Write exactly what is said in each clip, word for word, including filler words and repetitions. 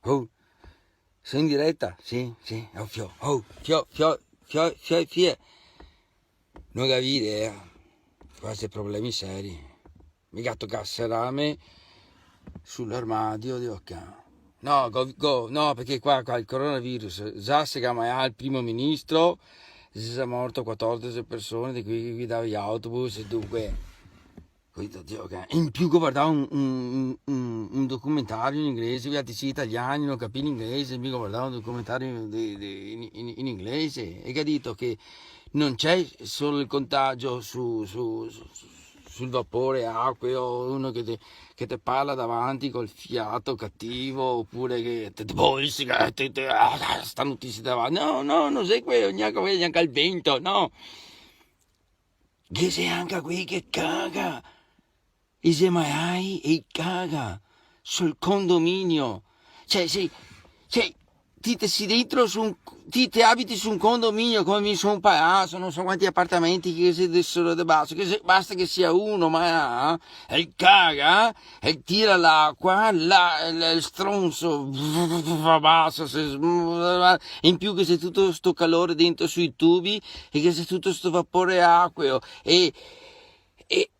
Oh, sei in direta? Sì, sì. Oh, fiò, oh, fiò, fiò, fiò, fiò, fiò. No gavì idea. Qua xe problemi seri. Me ga tocà serarme su l'armadio, Dio can. No, go, go, no, parché qua, qua el coronavirus, za se ga maià el primo ministro, xe za morto quatordese persone de quei che guidava i autobus, e dunque, capito, Dio can. In più go vardà un, un, un, un, un documentario in inglese, quei altri sì italiani, no capì l'inglese, mi go vardà un documentario de, de, in, in, in inglese, e che ga dito che no xe solo el contagio su, su, su, su, sul vapore acqueo, uno che te, che te parla davanti col fiato cativo, opure che te, te, te, te, ah, sta notisia davanti. No, no, no xe queo, gnanca queo, gnanca el vento, no. Ghe xe anca quei che caga. I xe maiai e i caga sul condominio. Cioè, se, cioè, ti te si dentro su un, ti te abiti su un condominio, come mi, su un palaso, no so quanti apartamenti che xe de sora e de baso, che se, basta che sia uno, ma, eh, e caga, e tira l'acqua, la, la, el stronso va baso, se, in più che xe tuto sto calore dentro sui tubi, e che xe tuto sto vapore acqueo, e, e,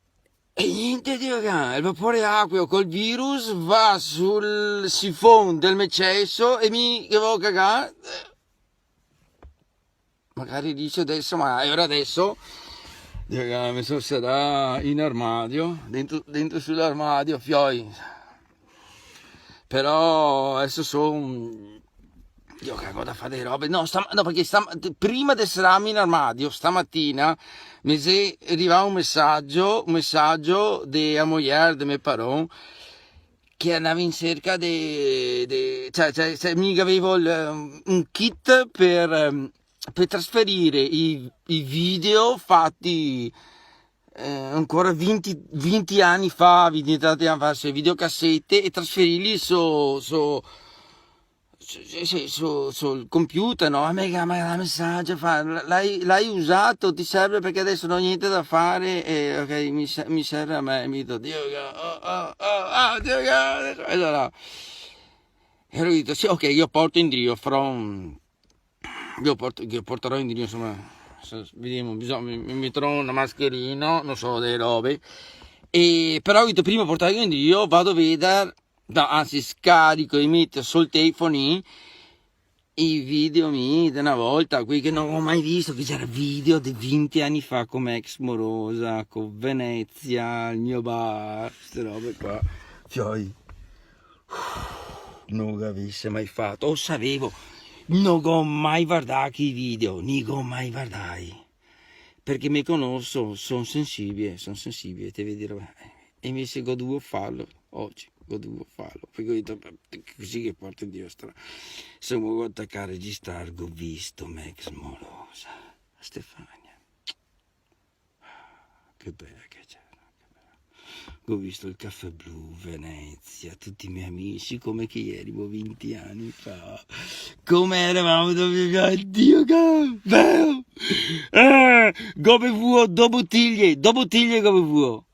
e gnente, Dio can, el vapore acqueo col virus va sul sifon del me ceso e mi che vo cagà, eh, magari diso deso, ma xe ora deso, Dio can, me so serà in armadio, dentro, dentro su l'armadio, fioi. Però deso so un Dio, che go da far de robe. No, stam-, no, parché stam-, prima de serarme in armadio, stamatina, me xe rivà un mesagio, un mesagio de a mojer de me paron, che andava in serca de, de, cioè, cioè, cioè, mi gavevo el, un kit per, ehm, per trasferire i, i video fati, eh, ancora vinti, vinti ani fa, vinti ani fa, su videocassete e trasferirli su, su, su, su, su, sul computer, no? A me, ma, ma, mesagio, fa, "L'hai, l'hai usato? Ti serve? Parché deso no go gnente da fare." E, ok, mi se-, mi serve a me, mi digo, "Dio, oh, oh, oh, oh, Dio, oh." E alora, e go dito, "Sì, ok, ghe lo porto indrio, fra un, ghe lo porto, ghe lo portarò indrio, insoma, se, vedemo, bisogna, mi, mi, mi trovo na mascherina, no so, dele robe." E, però, go dito, prima de portarlo indrio, vado a vedar, no, anzi, scarico e meto sul telefono i video mii de na volta, quei che no go mai visto, che gera video de vinti ani fa, co me ex morosa, co Venezia, el mio bar, ste robe qua. Fioi. No gavese mai fato, o savevo, no go mai vardà quei video, no i go mai vardai. Parché me conoso, son sensibile, son sensibile, te vedi roba. E invese go dovuo farlo, ogi, go dovuo farlo, parché go dito, "Cusì che porto indrio sta." Insoma, go tacà a registrar, go visto me ex morosa, Stefania. Che bela che gera, che bela. Go visto el Cafè Blu, Venezia, tuti i me amisi, come che gerimo vinti ani fa. Come eravamo, Dio, che belo! Eh, go bevuo do botiglie, do botiglie go bevuo.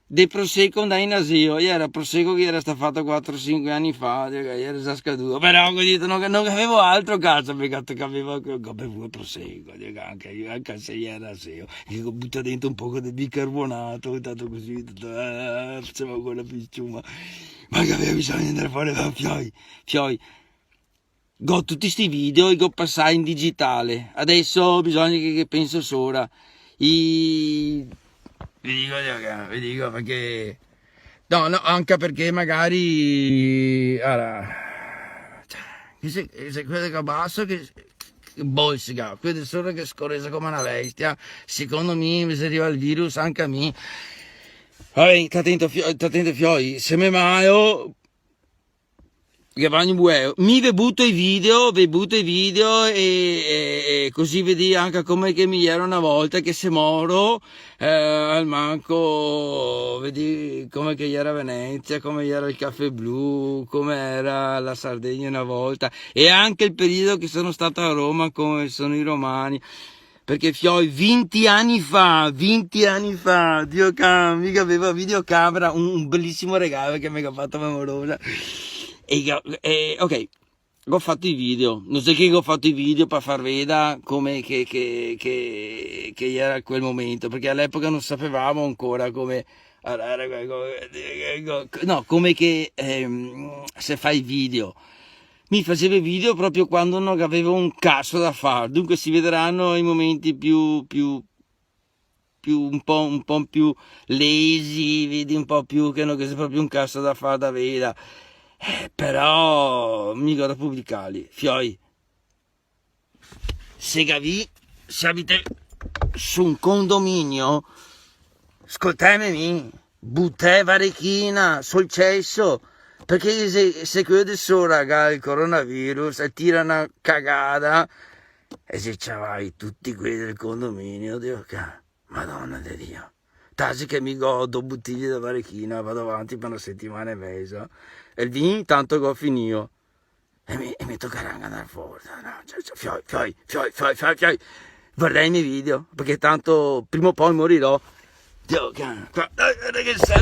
De Prosecco, ndai in aseo, gera Prosecco che gera sta fato quatro, sinque ani fa, che gera za scaduo. Però go dito, no, no gavevo altro, cazo, parché gavevo, go bevuo Prosecco, digo, anca, anca se gera aseo, che go butà dentro un poco de bicarbonato, tanto cusì, tuto, eh, faceva ancora pì s-ciuma. Ma che gaveva bisogno de ndar fora, ma fioi, fioi. Go tuti sti video e go pasà in digitale. Adeso bisogna che, che penso sora. I, ve digo, ve digo, parché, no, no, anca parché magari, alora, cioè, che se, se quele qua baso che, che bolsica, quele sora che scoresa come na bestia, secondo mi, se riva el virus anca a mi. Vabè, sta tento, fio-, sta tento, fioi, se me maio, che vagno bueo. Mi ve buto i video, ve buto i video e, e, e cusì vedì anca come che mi gero na volta, che se moro, eh, almanco vedì come che gera Venezia, come gera el Cafè Blu, come gera la Sardegna na volta, e anca el periodo che sono stato a Roma, come sono i romani. Parché, fioi, vinti ani fa, vinti ani fa, Dio can, mi gavevo videocamera, un, un belisimo regalo che me ga fato me morosa. E, e, ok, go fato i video, no xe che go fato i video par far veda come che, che, che, che iera quel momento, parché a l'epoca no savevamo ancora come, no, come che, ehm, se fa i video. Mi fasevo i video proprio quando no gavevo un caso da far, dunque se vederano i momenti più, più, più, un po', un po' più lesi, vedi, un po' più che no ghe xe proprio un caso da far da veda. Eh, però mi go da publicarli, fioi. Se gavì, se abitè su un condominio, scolteme mi, butè varechina sul ceso, parché se, se queo de sora ga el coronavirus e tira na cagada, e se ciavai tuti quei del condominio, Dio, ca-, Madona de Dio. Tasi che mi go do botiglie de varechina, vado avanti par na setimana e meza. E el vin tanto go finìo. E mi, e mi tocarà andar fora, no? Cioè, cioè, fioi, fioi, fioi, fioi, fioi, fioi. Vardè i me video, parché tanto prima o poi morirò. Dio, ca-, qua, eh, che sera